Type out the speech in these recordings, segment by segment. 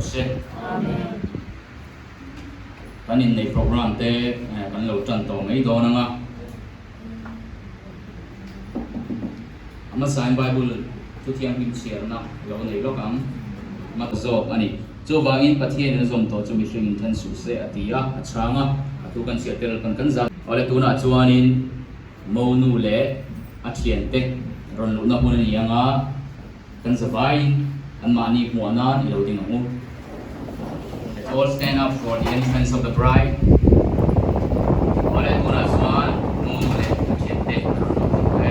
se. Kan inneih programme te kan lo tan tawh mai dawn ang a. A hmasain Bible thu thianghlim chhiarna lo nei lawk ang mat zawk a ni. Chuvangin Pathianin a zawm tawh chu mihring inthen suh se a ti a, a chhang a, a thu kan chhiar tel kan kan zat. Awle tunah chuanin Monu leh a thiante rawn luhna hun a ni ang a, kan zavaiin anmahni hmuah nan i lo ding ang u. Let's all stand up for the entrance of the bride. Awle tunah chuan Monu leh a thiante an rawn lut tawh e.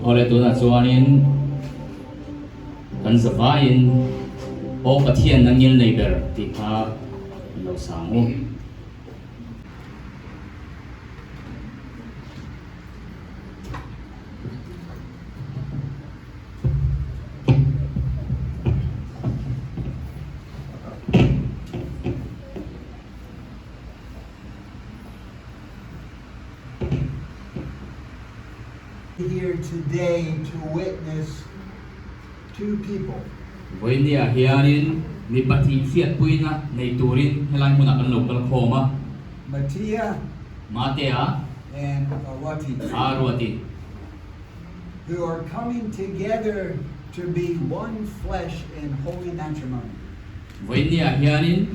Awle tunah chuanin kan zavaiin Aw Pathian na ngil nei ber tih kha lo sang u. Here today to witness two people. Vawinia hianin mi pahnih hriatpuina nei turin helai hmunah kan lo kal khawm a. Mattia Matea and Aruati. Aruati. Who are coming together to be one flesh in holy matrimony. Vawinia hianin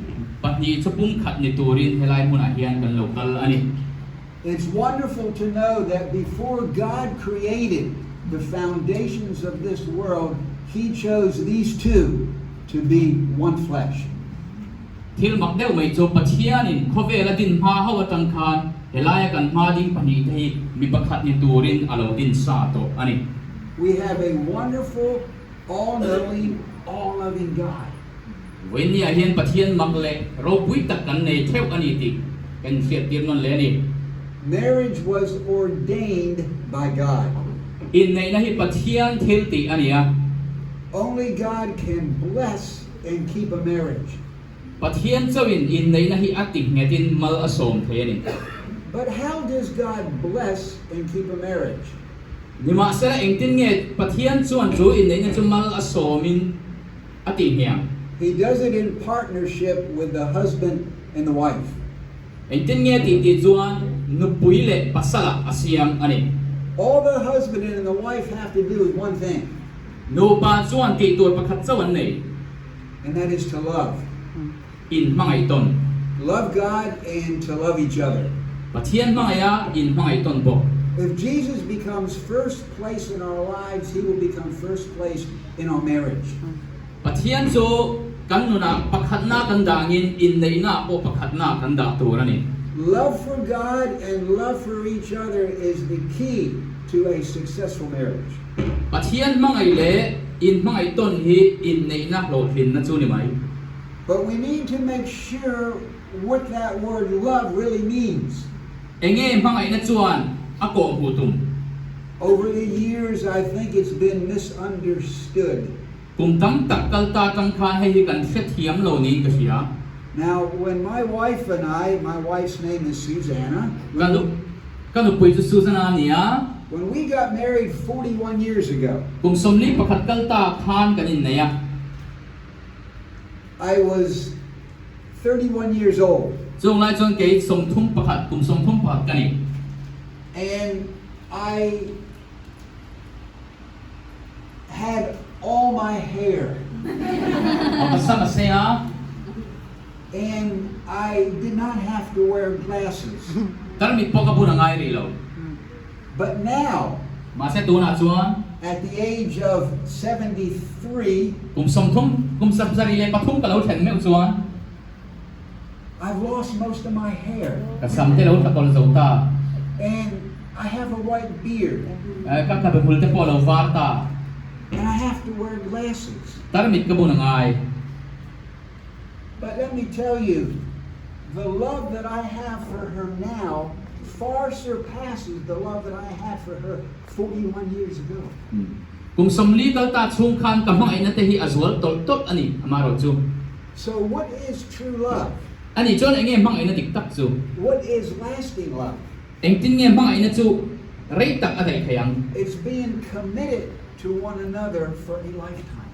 pahnih chu pumkhat ni turin helai hmunah hian kan lo kal a ni. It's wonderful to know that before God created the foundations of this world, He chose these two to be one flesh. Thil mak deuh mai chu Pathianin khawvel a din hma ho atang khan helaia kan hma ding pahnihte hi mi pakhat ni turin a lo din sa tawh a ni. We have a wonderful, all-knowing, all-loving God. Vawinia hian Pathian mak leh ropui tak kan nei theuh a ni tih kan inhriattir nawn leh a ni. Marriage was ordained by God. Inneihna hi Pathian thil tih a ni a. Only God can bless and keep a marriage. Pathian chauhin inneihna hi a ti nghetin mal a sawm thei a ni. But how does God bless and keep a marriage? Nimahsela engtin nge Pathian chuan chu inneihna chu mal a sawmin a tih hniang? He does it in partnership with the husband and the wife. Engtin nge tih tih chuan nupui leh pasalah a siam a ni. All the husband and the wife have to do is one thing. Nupa chuan tih tur pakhat chauh an nei. And that is to love. In hmangaih tawn. Love God and to love each other. Pathian hmangaiha in hmangaih tawn bawk. If Jesus becomes first place in our lives, he will become first place in our marriage. Pathian chu kan nunah pakhatna kan dah angin inneihnaah pawh pakhatna kan dah tur a ni. Love for God and love for each other is the key to a successful marriage. Pathian hmangaih leh inhmangaih tawn hi inneihna hlawhtlinna chu ni mai. But we need to make sure what that word love really means. Enge hmangaihna chuan a kawh hmuh tum? Over the years I think it's been misunderstood. Kum tam tak kal ta tang khan hei hi kan hrethiam lo niin ka hria. Now when my wife and I, my wife's name is Susanna, Ka nu, ka nupui chu Susanna a ni a. When we got married 41 years ago. Kum 41 kal ta khan kan innei a. I was 31 years old. Chung lai chuan kei 31, kum 31 ka ni. And I had all my hair. Ka sam a sei a. And I did not have to wear glasses. Tarmit pawh ka bun a ngai rih lo. But now. Mahse tunah chuan. At the age of 73. Kum 30, kum 73 ka lo thlen meuh chuan. I've lost most of my hair. Ka sam te lo tla kawlh zo ta. And I have a white beard. Ka khabe hmul te pawh a lo var ta. And I have to wear glasses. Tarmit ka bun a ngai. But let me tell you, the love that I have for her now far surpasses the love that I had for her 41 years ago. Kum 40 kal ta chhung khan ka hmangaihna te hi a zual tawlh tawlh a ni, amaherawhchu. So what is true love? A nih chuan enge hmangaihna dik tak chu? What is lasting love? Engtin nge hmangaihna chu rei tak a daih thei ang? It's being committed to one another for a lifetime.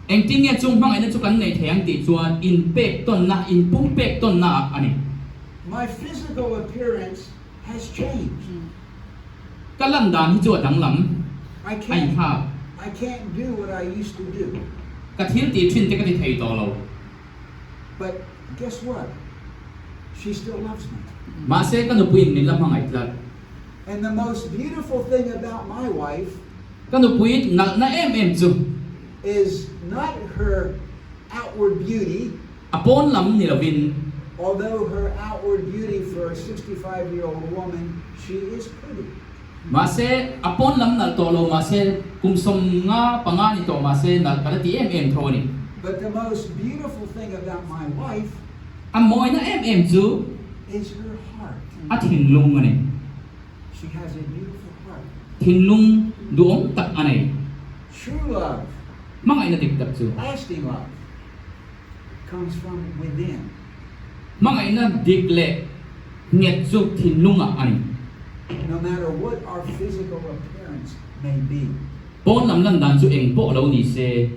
Engtin nge chung hmangaihna chu kan nei thei ang tih chuan inpek tawnna, inpumpek tawnna ah a ni. My physical appearance has changed. Ka lan dan hi chu a danglam, I a can't inthlak. I can't do what I used to do. Ka thil tih thin te ka ti thei tawh lo. But guess what? She still loves me. Mahse ka nupuiin min la hmangaih tlat. And the most beautiful thing about my wife Ka nupui nalhna em em chu. Is not her outward beauty. A pawn lam ni lovin. Although her outward beauty for a 65 year old woman, she is pretty. Mahse, a pawn lam nalh tawh lo mahse, kum 55 ni tawh mahse nalh ka la ti em em tho a ni. But the most beautiful thing about my wife. A mawina em em chu. Is her heart. A thinlung a ni. She has a beautiful heart. Thinlung duhawm tak a nei. True love. Hmangaihna dik tak chu. Lasting love comes from within. Hmangaihna dik leh nghet chu thinlungah a ni. No matter what our physical appearance may be. Pawn lam lan dan chu eng pawh lo ni se.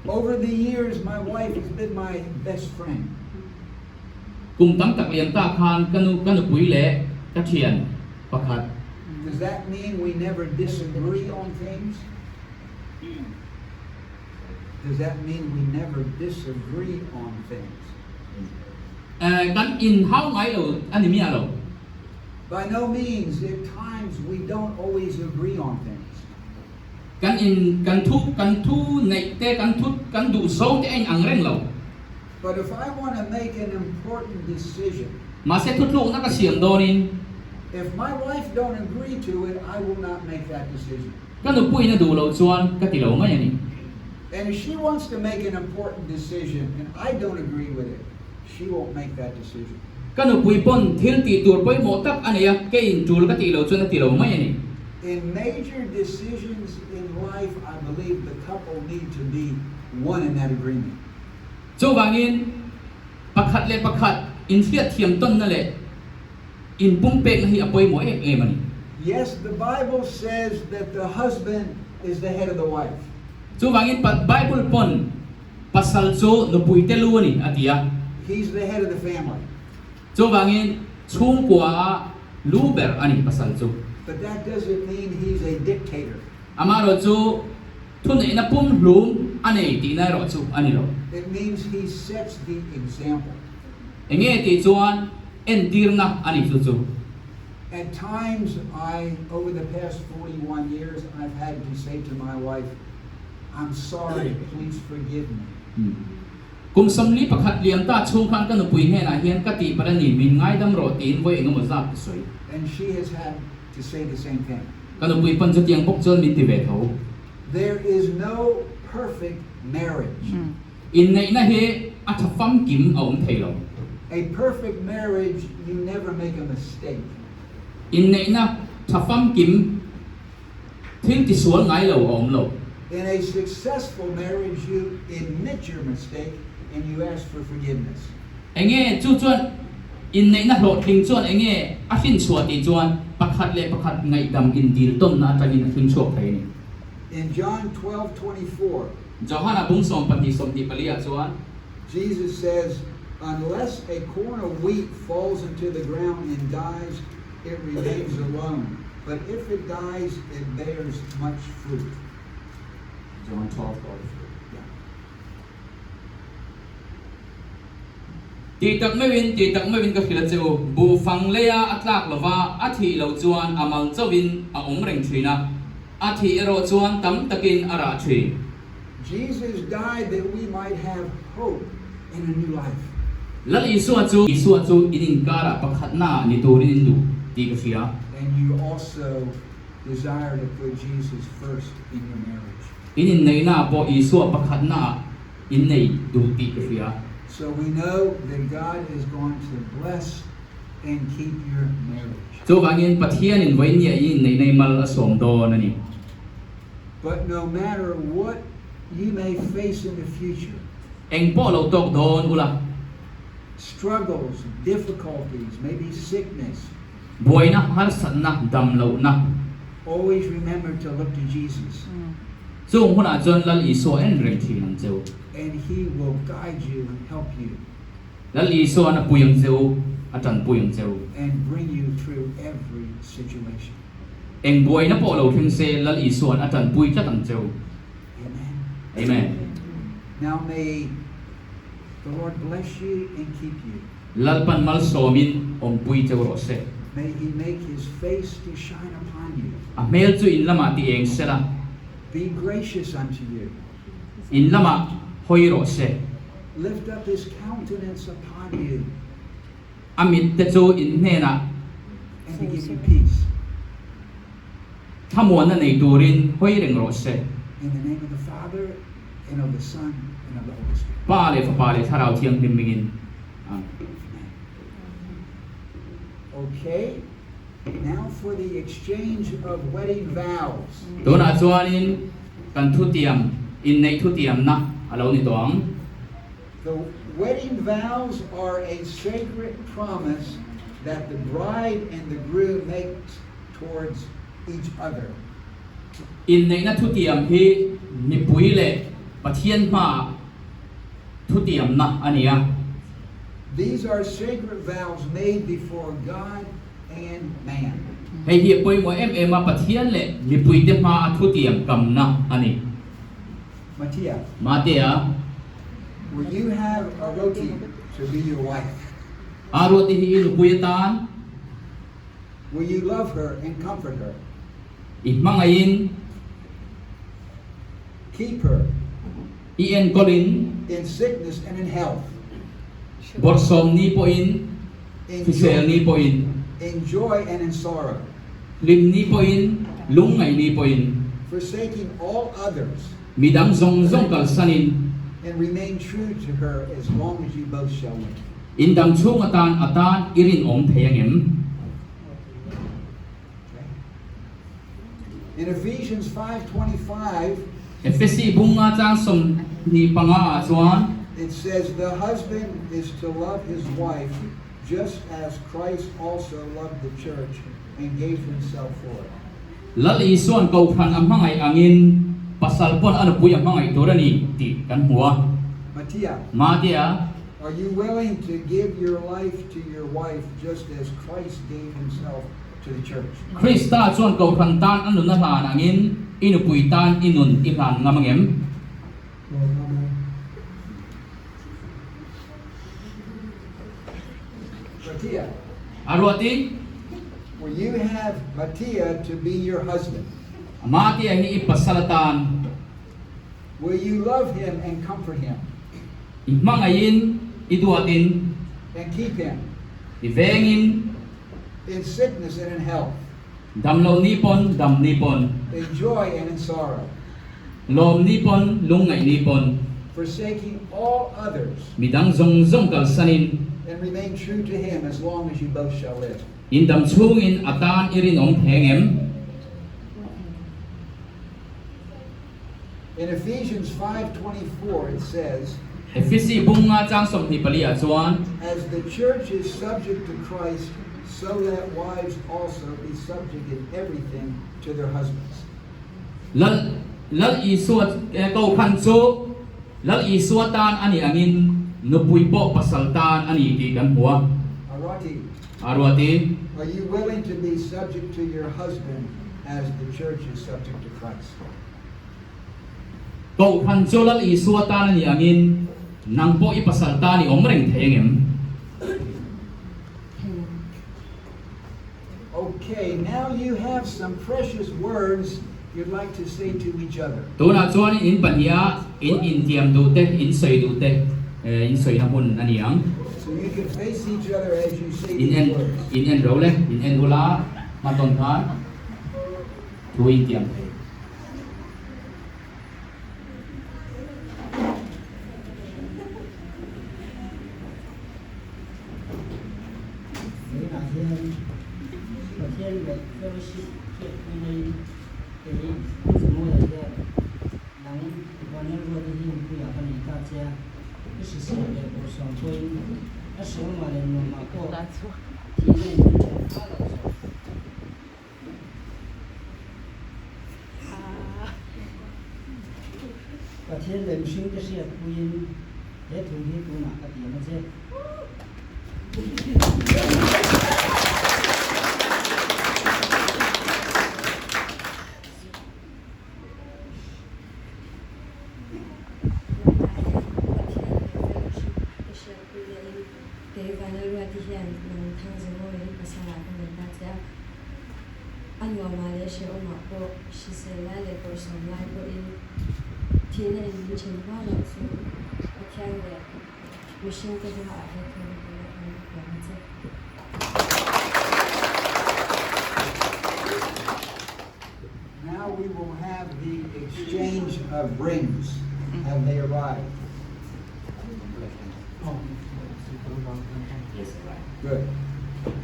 Over the years my wife has been my best friend. Kum tam tak lian ta khan ka nu ka nupui leh ka thian pakhat. Does that mean we never disagree on things? Does that mean we never disagree on things? Kan inhau ngai lo a ni miah lo. By no means, at times we don't always agree on things. Kan in kan thu kan thu neih te kan thu kan duh zawng te a inang reng lo. But if I want to make an important decision. Mahse thutlukna ka siam dawnin. If my wife don't agree to it, I will not make that decision. Ka nupuiin a duh loh chuan ka ti lo mai a ni. And if she wants to make an important decision and I don't agree with it, she won't make that decision. Ka nupui pawn thil tih tur pawimawh tak a nei a, keiin tul ka tih loh chuan a ti lo mai a ni. In major decisions in life, I believe the couple need to be one in that agreement. Chuvangin, pakhat leh pakhat inhriatthiam tawnna leh inpumpekna hi a pawimawh em em a ni. Yes, the Bible says that the husband is the head of the wife. Chuvangin, Bible pawn pasal chu nupui te lu a ni, a ti a. He's the head of the family. Chuvangin, chhungkua ah lu ber a ni pasal chu. But that doesn't mean he's a dictator. Amaherawh chu Thuneihna pumhlum a nei tihna erawh chu a ni lo. It means he sets the example. Enge tih chuan entirna a ni chu chu. At times I, over the past 41 years, I've had to say to my wife, I'm sorry, please forgive me. Kum 41 liam ta chhung khan ka nupui hnenah hian ka tih palh a ni, min ngaidam rawh tiin vawi engemaw zat ka sawi. And she has had to say the same thing. Ka nupui pawn chutiang bawk chuan min ti ve tho. There is no perfect marriage. Inneihna hi a tha famkim a awm thei lo. A perfect marriage you never make a mistake. Inneihna tha famkim thil tisual ngai lo a awm lo. In a successful marriage you admit your mistake and you ask for forgiveness. Enge chu chuan inneihna hlawhtling chuan enge a hrinchhuah tih chuan pakhat leh pakhat ngaihdam indil tawnna atangin a hrinchhuak thei a ni. In John 12:24. Johana bung 12 24 ah chuan. Jesus says, Unless a corn of wheat falls into the ground and dies, it remains alone. But if it dies, it bears much fruit. John 12:24. Yeah. Tih tak meuhin, tih tak meuhin ka hrilh a che u, buhfang leia a tlak lova a thih loh chuan a mal chauhin a awm reng thin a, a thih erawh chuan tam takin a rah thin. Jesus died that we might have hope and a new life. Lal Isua chu Isua chu in inkarah pakhatnaah ni turin in duh tih ka hria. And you also desire to put Jesus first in your marriage. In inneihnaah pawh Isua pakhatnaah in nei duh tih ka hria. So we know that God is going to bless and keep your marriage. Chuvangin Pathianin vawinia in inneihna i mal a sawm dawn a ni. But no matter what you may face in the future. Eng pawh lo tawk dawn ula. Struggles, difficulties, maybe sickness. Buaina, harsatna, dam lohna. Always remember to look to Jesus. Chung hunah chuan Lal Isua en reng thin ang che u. And he will guide you and help you. Lal Isuan a pui ang che u, a tanpui ang che u. And bring you through every situation. Eng buaina pawh lo thleng se Lal Isuan a tanpui tlat ang che u. Amen. Amen. Now may the Lord bless you and keep you. Lalpan malsawmin awmpui cheu rawh se. May he make his face to shine upon you. A hmel chu in lamah ti eng sela. Be gracious unto you. In lamah hawi rawh se. Lift up his countenance upon you. A mit te chu in hnenah. And to give you peace. Thlamuanna nei turin hawi reng rawh se. In the name of the Father and of the Son and of the Holy Spirit. Pa leh Fapa leh Thlarau Thianghlim mingin. Amen. Okay, now for the exchange of wedding vows. Tunah chuanin kan thutiam, inneih thutiamna a lo ni tawh ang. The wedding vows are a sacred promise that the bride and the groom make towards each other. Inneihna thutiam hi mipui leh Pathian hmaah thutiamna a ni a. These are sacred vows made before God and man. Hei hi a pawimawh em em a, Pathian leh mipuite hmaa thutiam kamna a ni. Matia. Matea. Will you have Aroti to be your wife? Aroti hi i nupui atan. Will you love her and comfort her? I hmangaihin. Keep her. I enkawlin. In sickness and in health. Bawrhsawm ni pawhin, hrisel ni pawhin. In joy and in sorrow. Hlim ni pawhin, lungngaih ni pawhin. Forsaking all others. Midang zawng zawng kalsanin. And remain true to her as long as you both shall live. In dam chhung atan atan i rinawm thei angem? In Ephesians 5:25, Efesi bunga chang 25 ah chuan. It says the husband is to love his wife just as Christ also loved the church and gave himself for it. Lal Isuan Kohhran a hmangaih angin pasal pawn a nupui a hmangaih tur a ni tih kan hmu a. Matia. Matia. Are you willing to give your life to your wife just as Christ gave himself to the church? Krista chuan Kohhran tan a nun a hlan angin i nupui tan i nun i hlan ngam angem? Matia. A ruati. Will you have Matia to be your husband? Matia hi i pasal atan. Will you love him and comfort him? I hmangaihin, i duatin. And keep him. I vengin. In sickness and in health. Dam lo ni pawn, dam ni pawn. In joy and in sorrow. Lawm ni pawn, lungngaih ni pawn. Forsaking all others. Midang zawng zawng kalsanin. And remain true to him as long as you both shall live. In dam chhungin a tan i rinawm theng em? In Ephesians 5:24 it says. Efesi bunga chang 24 ah chuan. As the church is subject to Christ, so let wives also be subject in everything to their husbands. Lal Lal Isua Kohhran chu Lal Isua tan a nih angin nupui pawh pasal tan a ni tih kan hmu a. Arati. Aruati. Are you willing to be subject to your husband as the church is subject to Christ? Kohhran chu Lal Isua tan a nih angin nang pawh i pasal tan i awm reng thei angem? Okay, now you have some precious words you'd like to say to each other. Tunah chuan in pahniha in intiam duh te, in sawi duh te, in sawina hmun a ni ang. So you can face each other as you say In en these words. in en ro le, in en ula, hma tawn khan thu in tiam thei. Tunah hian Pathian leh Fellowship hriatpuina in kei Samuel hian nang Vanel Ruati hi inpuiah ka nei ta che a, i hrisel leh bawrhsawm pawhin a hreawmah leh nuamah pawh thihna in min then fal loh zawk. Pathian leh mihringte hriatpuiin he thu hi tunah ka tiam a che. Kei Vanlalruati hian nang Thangzemawiin pasal ah ka nei ta che a, a nuamah leh hrehawmah pawh hrisel lai leh bawrhsawm lai pawhin thihna in min then hma loh chu Pathian leh mihringte hmaah he thu hi tunah hian ka puang a che. Now we will have the exchange of rings. Have they arrived? Good.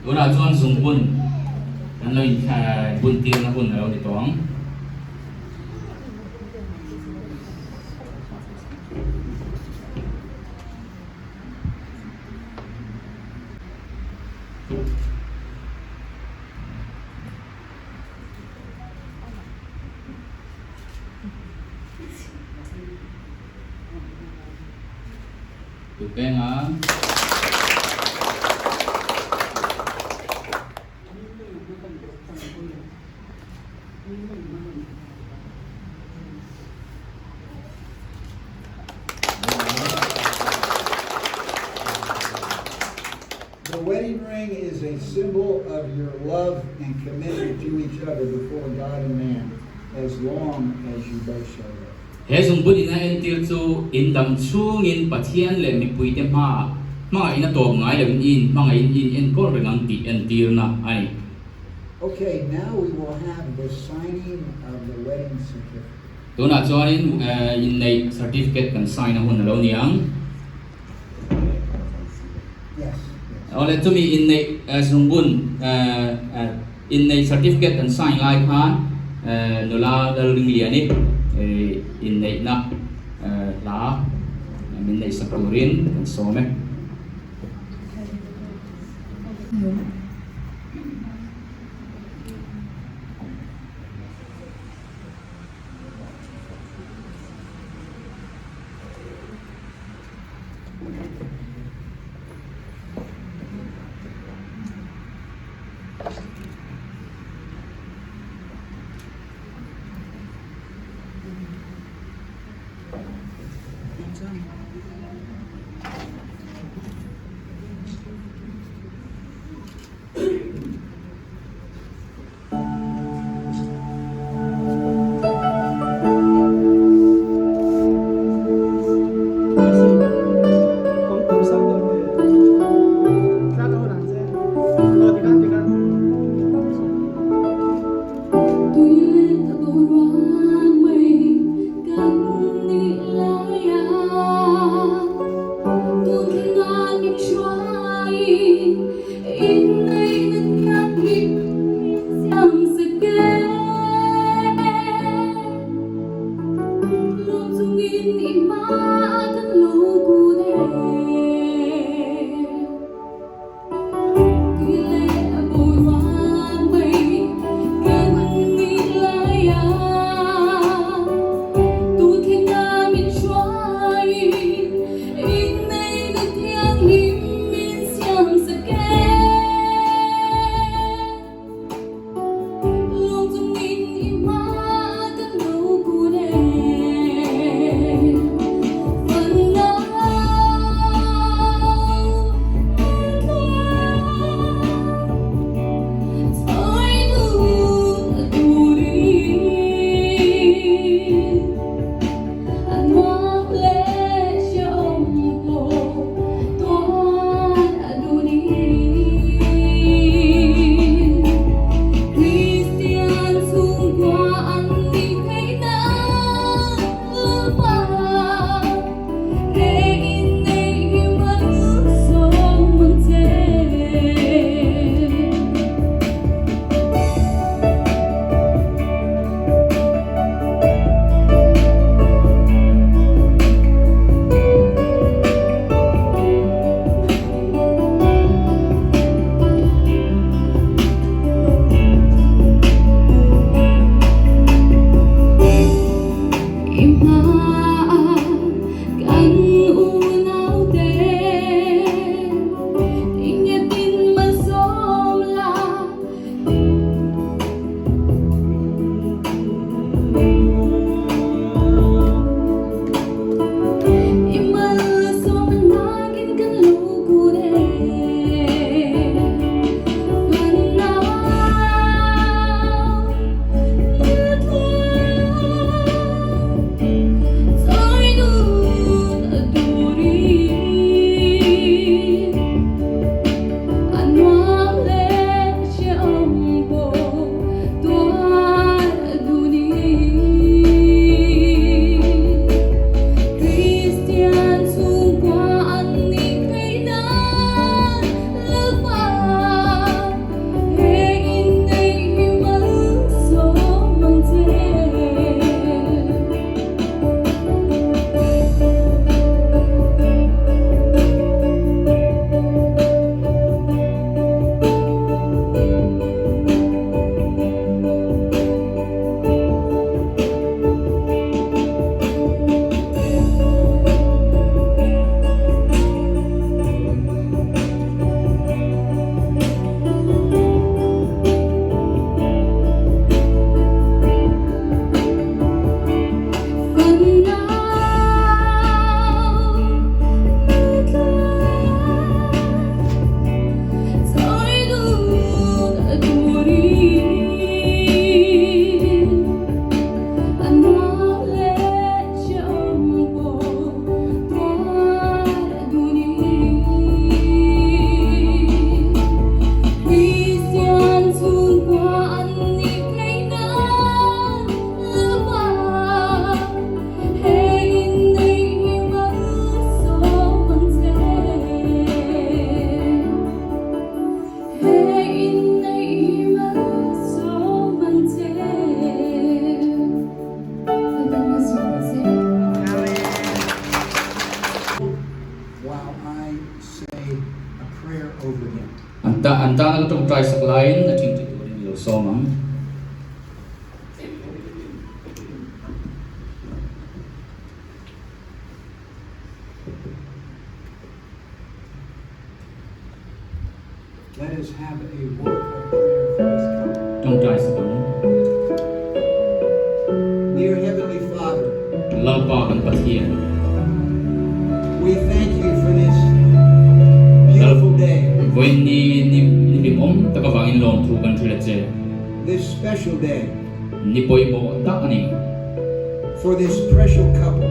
Tunah chuan zungbun kan lo in bun tirna hun a lo ni tawh ang. Kut beng a. The wedding ring is a symbol of your love and commitment to each other before God and man as long as you both shall live. He zungbun in a entir chu in dam chhungin Pathian leh mipuite hmaah hmangaihna tawp ngai loin i inhmangaihin i inenkawl reng ang tih entirna a ni. Okay, now we will have the signing of the wedding certificate. Tunah chuanin inneih certificate kan sign a hun a lo ni ang. Yes, yes. Awle chumi inneih zungbun inneih certificate kan sign lai khan nula Lalringliani inneihna hla min neihsak turin kan sawm e. over them. An ta an tana ka tawngtai sak laiin a thingthi turin i lo sawm ang. Let us have a word of prayer for this couple. Tawngtai sak ang. Dear Heavenly Father, Lalpa kan Pathian. we thank you for this beautiful day, Vawiin ni ni ni hlimawm tak avangin lawmthu kan hrilh a che. this special day, Ni pawimawh tak a ni. for this precious couple,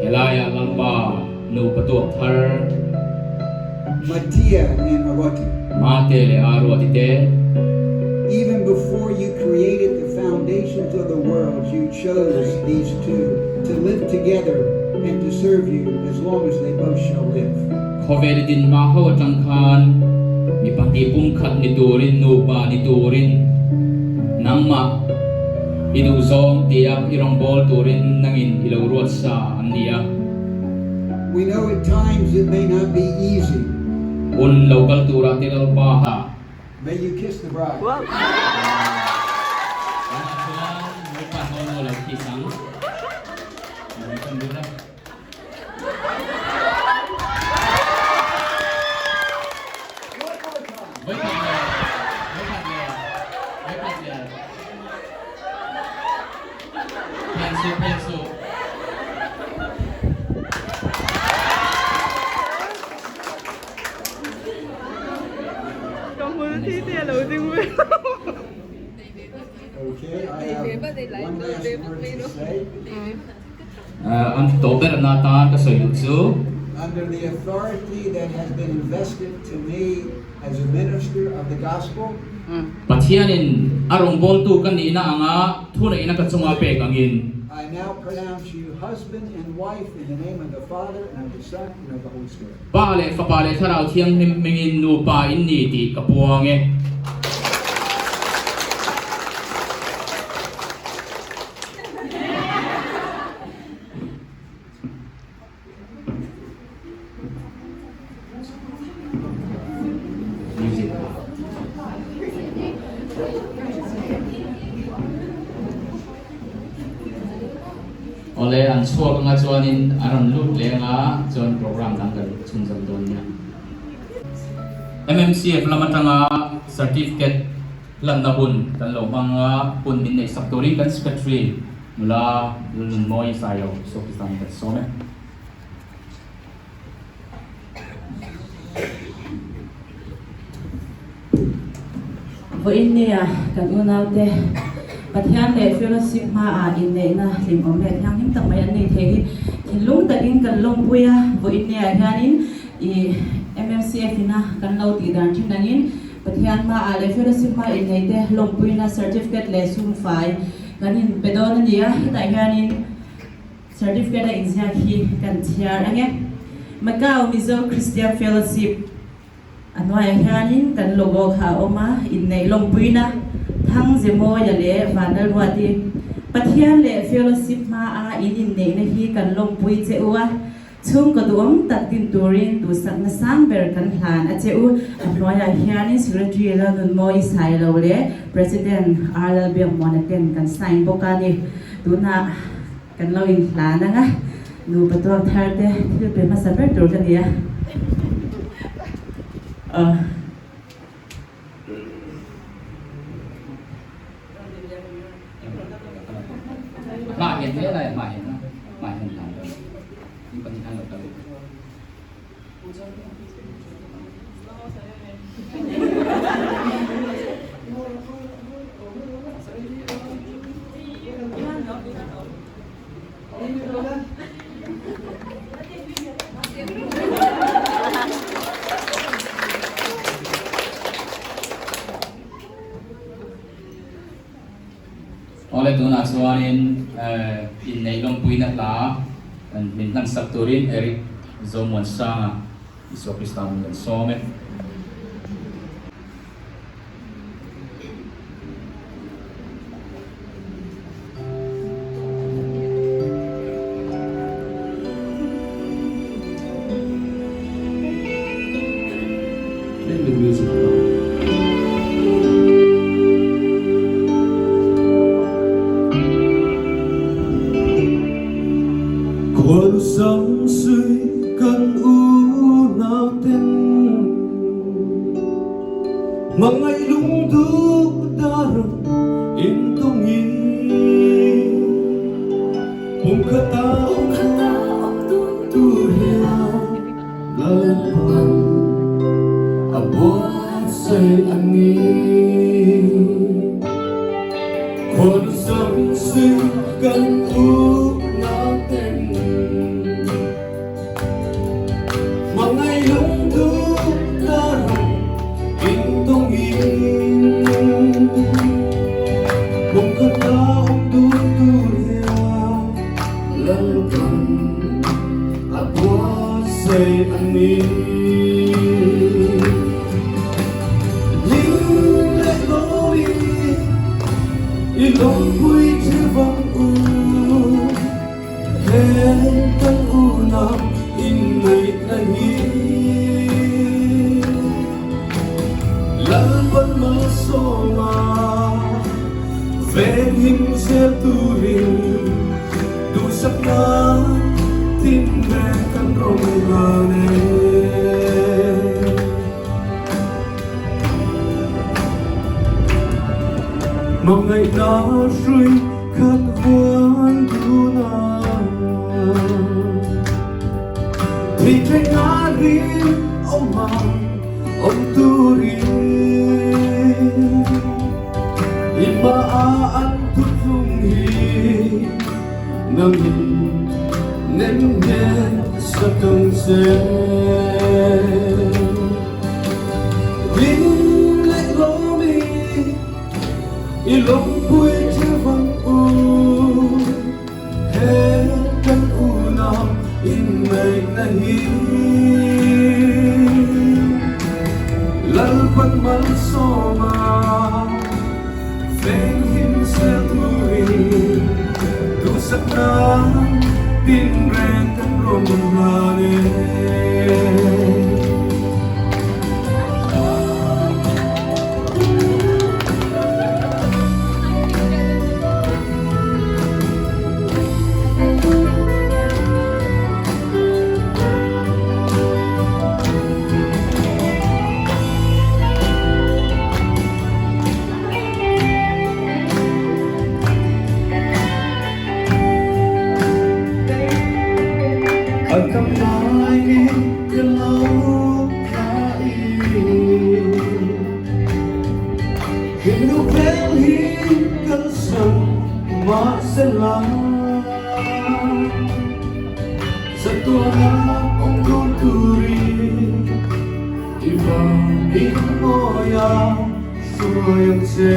Helaiah Lalpa nupa tuak thar. Mattia and Aroti. Mate leh Aruati te. Even before you created the foundations of the world, you chose these two to live together and to serve you as long as they both shall live. Khawvel i din hma ho atang khan mi pahnih pumkhat ni turin, nupa ni turin, nangmah i duhzawng tia i rawngbâwl turin nangin i lo ruat sa an ni a. We know at times it may not be easy. Hun lo kal turah te Lalpa ha. May you kiss the bride. Tunah chuan Lalpa hnawhnaw lo kiss ang. Min rawn dun a. Vawikhat leh, vawikhat leh, vawikhat leh. Phen suh, phen suh. Okay, I have one last word to say. An tawp ber na tan ka sawi duh chu. Under the authority that has been invested to me as a minister of the gospel. Pathianin a rawngbawltu ka nihna anga thuneihna ka chunga pek angin. I now pronounce you husband and wife in the name of the Father and of the Son and of the Holy Spirit. Pa leh Fapa leh Thlarau Thianghlim hmingin nupa in ni tih ka puang e. Music. Awle, an chhuak anga chuanin an rawn lut leh anga chuan program dang kan chhunzawm dawn nia. MMCF lam atanga certificate hlanna hun kan lo hmang a, hun min neih sak turin kan secretary nula Lalnunmawi Sailo Sawkistan kan sawm e. Vawiin nia kan unaute Pathian leh fellowship hmaah inneihna hlimawm leh thianghlim tak mai an nei thei hi thinlung takin kan lawmpui a. Vawiin niah hianin i MMCF ina kan lo tih dan thin angin Pathian hmaah leh fellowship hmaa inneihte lawmpuina certificate leh sumfai kan inpe dawn a ni a. Hetah hianin Certificate a inziak hi kan chhiar ang e. Macau Mizo Christian Fellowship a hnuaiah hianin kan logo kha a awm a, inneih lawmpuina Thang Zemawia leh Vanlalruati Pathian leh Fellowship hmaa in inneihna hi kan lawmpui che u a, chhungkaw duhawm tak din turin duhsakna sang ber kan hlan a che u. A hnuaiah hianin Secretary Lalnunmawi Sailo leh President R Lalbiakmuana ten kan sign bawk a ni. Tunah. Kan lo inhlan ang a, nupa tuak thar te thil pe hmasa ber tur ka ni a. Aw. Hmah hian hle lai hmah hian hmah hian hlan lo ni pahnih hlan lo ka lu. Awle tunah chuanin inneih lawmpuina hla min hlan sak turin Eric Zomuansanga Isua Krista min kan sawm e. Tlemin music a hmang. Khual sam sui kan unau ten Hmangaih lungduh darang in tawngin Pumkhat a awm tur hian Lalpan a buatsaih a ni. Khawn samsui kan unau ten hmangaih lungthu darang intawngin pumkhat a awm dun tur hian Lalpan a buatsaih a ni. Ling leh lawmi i lawmpui thil vang u, he kan unau inneihna hi. Lalpan malsawma venghim zel turin duhsakna tin ve kan rawn ngan e. Hmangaihna hrui khat vuan dun a, thei theihna rin awm a awm turin i hmaah an thuthlung hi nangin nem hmel sak ang che. Ring leh lawmi i lawmpui thil vang u, he kan unau inneihna hi Lalpan malsawma venghim zel turin duhsakna tinreng kan rawn hlan e. A kam lai ni ka lo tla i Hinu hmel hi kalsan mahsela Zatuana awm dawn turin i vang in mawi a hruai ang che.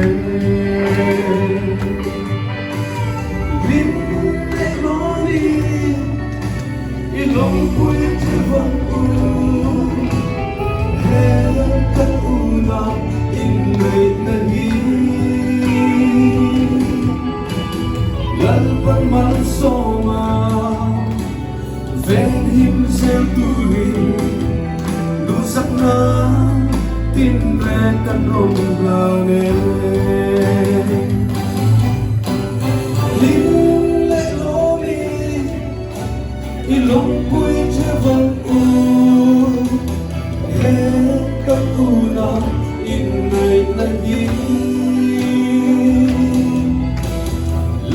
Hlim leh lawmin i lawmpui thil vang u, he kan unau inneihna hi Lalpan malsawma venghim zel turin duhsakna tinreng kan rawn hlan e. Hlim leh lawmin i lawmpui che vang u, he kan unau inneihna hi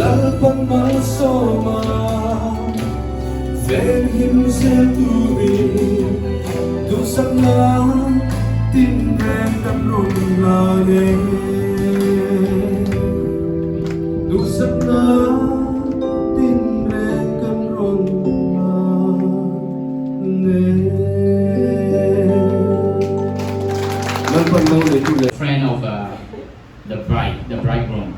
Lalpan malsawma venghim zel turin duhsakna tinreng kan rawn hlan e. Duhsakna tinreng kan rawn hlan e. Lalpan lo nei tu le. Friend of the bride, the bridegroom.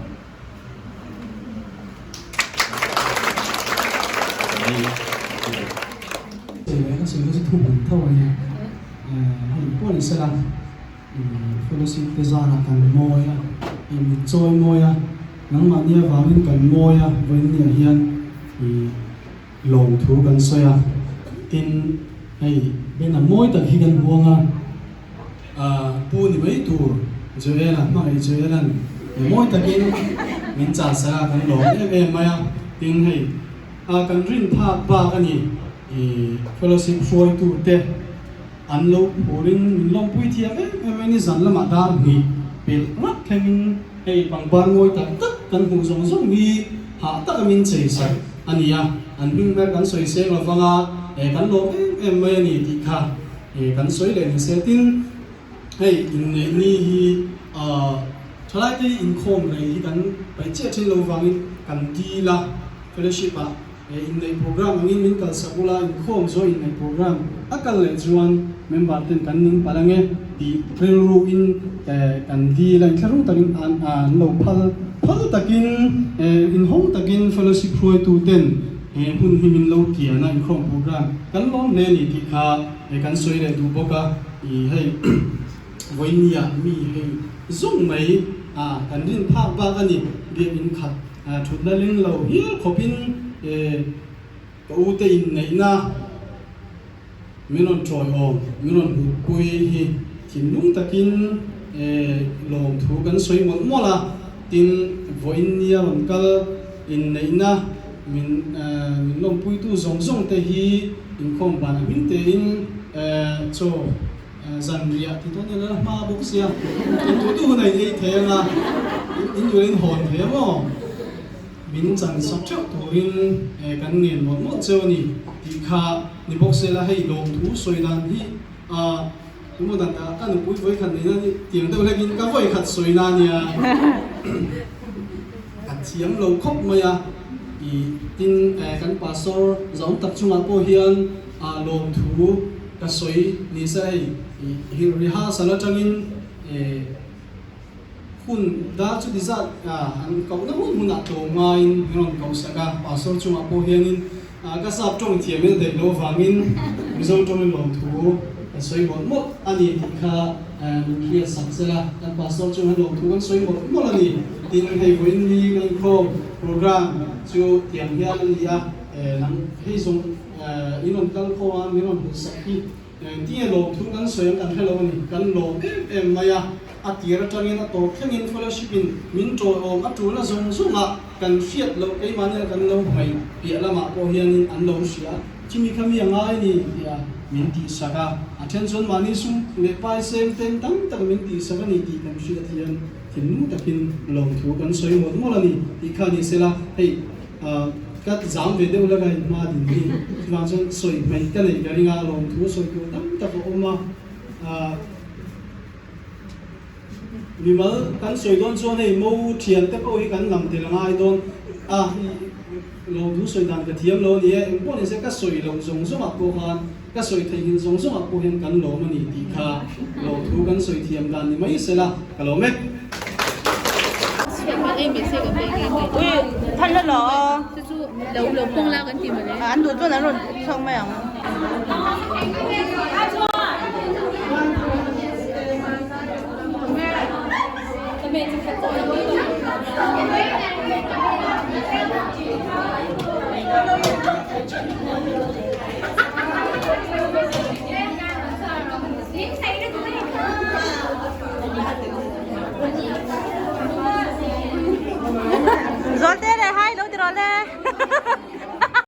Ka sawi kha chu thu hman tho a nia. Hei pawh ni sela fellowship te zarah kan mawi a, i mit chawi mawi a, nangmahni avangin kan mawi a, vawiinniah hian i lawmthu kan sawi a, tin hei bena mawi tak hi kan huang a. Pu ni mai tur Joel-a hmangaih Joel-a'n mawi takin min chah sak a, kan lawm em em mai a. Tin, hei kan rin phak bak a ni, fellowship hruaitute an lo phurin min lawmpui thiam em em mai ni. Zan lamah dar hnih pelh rak thlengin hei pangpar ngawi tak tak kan hmuh zawng zawng hi hah taka min chei sak a ni a, an hming ber kan sawi seng lo vang a, kan lawm em em mai a ni tih kha. Kan sawi leh ni se tin hei inneih ni hi thalai te inkhawm rei hi kan paih chiah thin lo vangin kan dil a, fellowship ah inneih program angin min kalsak ula inkhawm zawh inneih program a kal leh chuan member ten kan ning palh ange tih rilru in kan dil a, inthlahrung takin an lo phal phal takin inhawng takin fellowship hruaitu ten He hun hi min lo kian a, inkhawm program kan lawm hle a ni tih kha kan sawi leh duh bawk a, ih hei vawinia mi hei zawng mai a kan rin phak bak a ni, biakinn khat thutna ling lo hial khawpin ka u te inneihna min rawn tawiawm, min rawn hmuhpui hi thinlung takin lawmthu kan sawi mawlh mawlh a, tin vawinia rawn kal inneihna min min lawmpuitu zawng zawng te hi inkhawm ban a hming tein chaw zanriah ti dawn ila la hma bawk sia, in duh duh hun a in ei thei anga in duh in hawn thei ang aw. Min chan sak theuh turin kan ngen mawlh mawlh cheu a ni tih kha ni bawk se la, hei lawmthu sawi dan hi tumaw dan ah ka nupui vawikhat neihna ni tiang deuh hlekin ka vawikhat sawi na nia ka thiam lo khawp mai a, ih tin kan pastor zaum tak chungah pawh hian lawmthu ka sawi ni se hei ih rehearsal atangin Hun dar chu ti zat an kohna hun hunah tlawm ngaiin min rawn koh sak a, Pastor chungah pawh hianin ka sap tawng thiam in a daih loh avangin Mizo tawngin lawmthu ka sawi mawlh mawlh a ni tih kha min hriat sak zel a, kan Pastor chungah lawmthu kan sawi mawlh mawlh a ni. Tin, hei vawiin ni kan inkhawm program chu tiang hian a ni a, nang hei zawng in rawn kal khawm a, min rawn hmuh sak hi Engtinge lawmthu kan sawi ang kan hre lo a ni. Kan lawm em em mai a, a tir atangin a tawp thlengin fellowship in min tawihawm a tulna zawng zawngah kan hriat loh keimahni kan lo hmai piah lamah pawh hianin an lo hria a, chumi kha mi a ngai ni tia min tihsak a, a then chuan mahni sum leh pai seng ten tam tak min tihsak a ni tih kan hriat hian thinlung takin lawmthu kan sawi mawlh mawlh a ni tih kha ni sela hei Ka zam ve deuh laka in hma din hi chuvang chuan sawi hmaih ka neih ka ring a, lawmthu sawi tur tam tak a awm a, mimal kan sawi dawn chuan hei mo thian te pawh hi kan lam tel a ngai dawn a, lawmthu sawi dan ka thiam lo a ni e, engpawh ni se ka sawi loh zawng zawngah pawh khan ka sawi theihnghilh zawng zawngah pawh hian kan lawm a ni tih kha lawmthu kan sawi thiam dan ni mai sela ka lawm e.